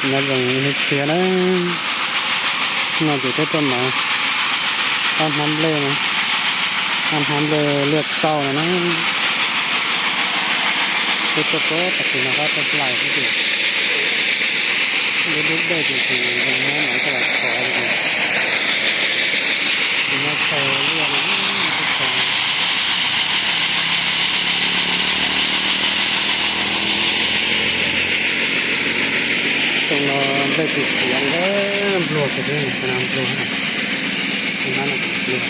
Nyob zoo ib hnub tshiab na, no ces peb tuaj mas ob hnab nplej no, ob hnab nplej liaj tauj no na. Peb tuaj pem tag kis no qab tuaj hlais xwb ces lub dub dej ces tsis zoo muab no coj los txhov li ces tsis muab txhais liaj no. Xyoo no nplej tsis siav li, npluag kiag xwb, npluag, npluag.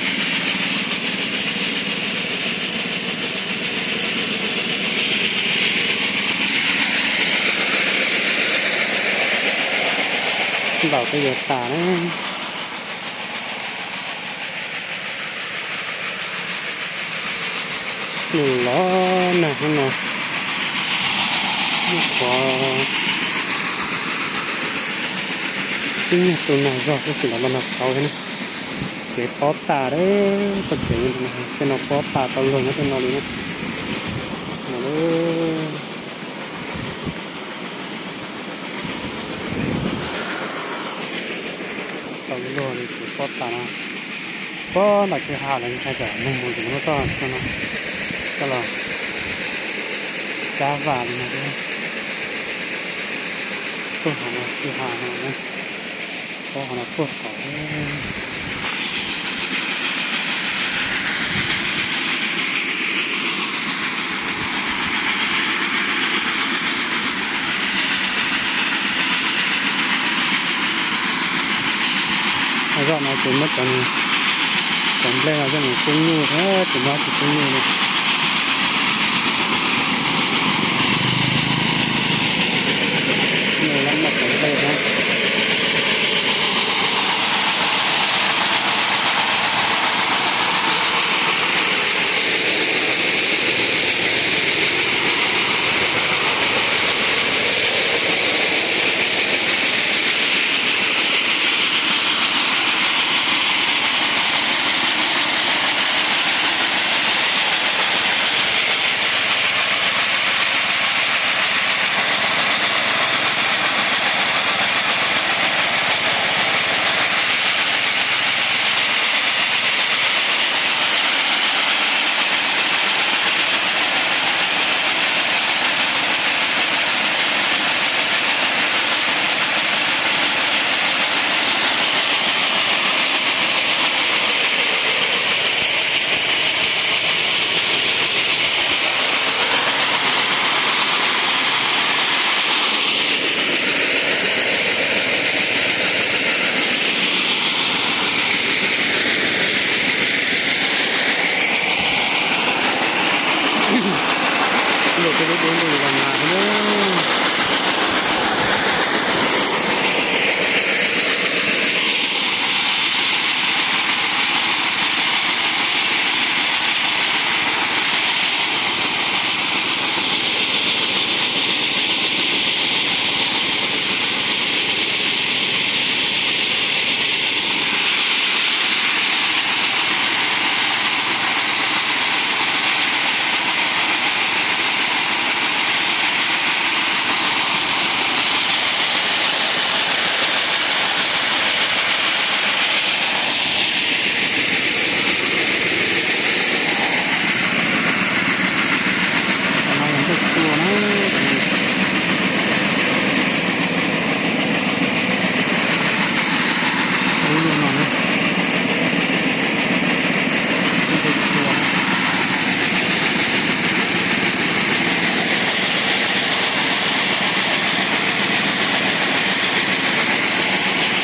Ntaus twb yuav tas na. Nws los nag hnub no, nag qhuav tib nyuag tu nag zog xwb, tsis los los nag tshauv thiab na. Kev pob tas, txoj kev tej no pob tas tau luag nyob tej no li na. Tau luag li kev pob tas no. Pob nram kwj ha lawv ntshai tsam neeg mus ces muab txoj no coj los cab vam li no thiab. Tuaj hauv no kwj ha no, pob hauv no tuag tod. Zoj no ces muab cov, cov nplej no coj mus pub nyuj thiab, tsis muab tsis pub nyuj li. Nyuj lab muaj cov nplej thiab.